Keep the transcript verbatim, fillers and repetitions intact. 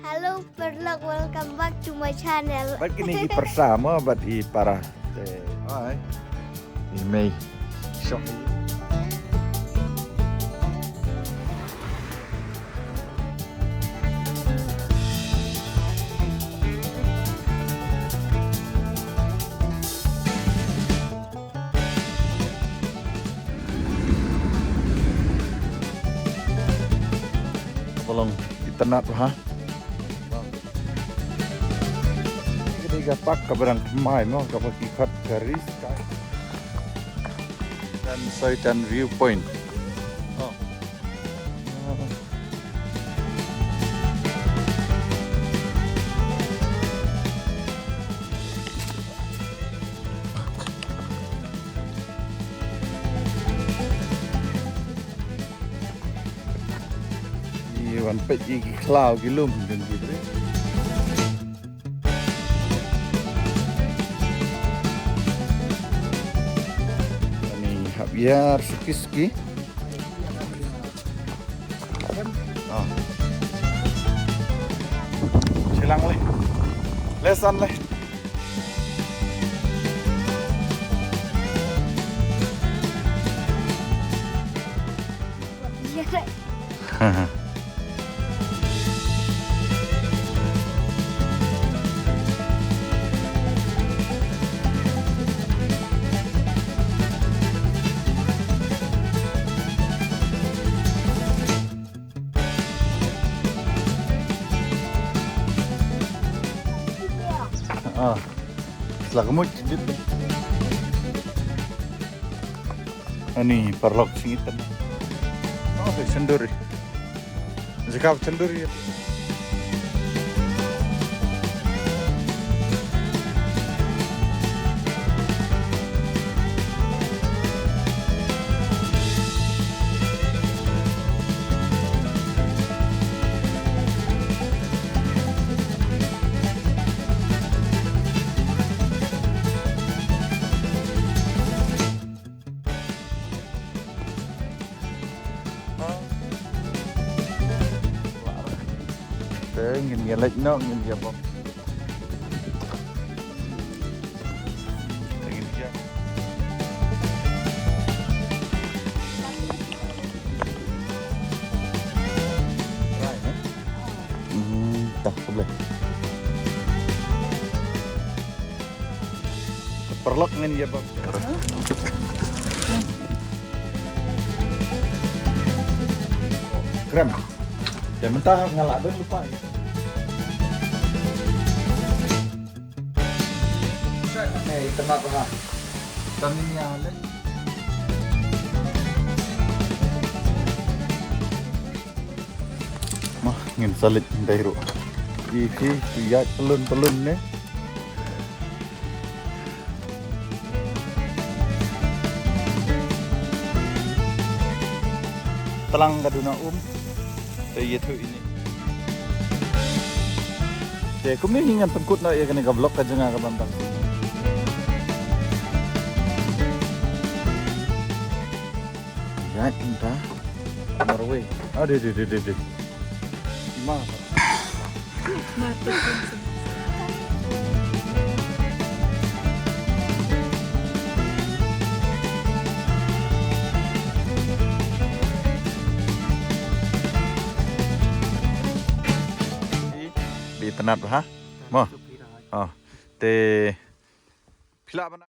Hello, paralok, welcome back to my channel. Bad kine ki pyrsa mo bad i para. Te, ai. I mei. Shong. Ka ba long itynnad bha. Ka dei ka park kaba dang thymmai mo, kaba ki khot ka Ri Sky. Tan Soi Tan View Point. Oh. Ngi wan peit ïa ki khlaw ki lum jong ki briew. Ani hap ïar suki suki. Ah. Chilang leh. Lesan leh. Ah. Sla ka muj dit. Ani paralok singit tan. Oh, chanduri. Jaka chanduri. Te ngin ïa leit noh, ngin ïa bok. Te ngin ïa. Right, eh? Hmm, tah, khublei. Paralok ngin ïa bok. Krem. Te mynta nga la don lypa. Hei, tang ha. Tang ïa leh. Mah, ngin sa leit hynrei ruh. Ïa phi, ïa pelun pelun ne. Tlang ka duna um. Te ïathuh ine. Te kumne hi ngan pynkut noh ïa kane ka vlog ka jong nga ka ban tang. Ïa kita. Norway. Ah, de, de, de, de, de. Ma. Bi tnat ha? Mo. Oh. Te phi lah ban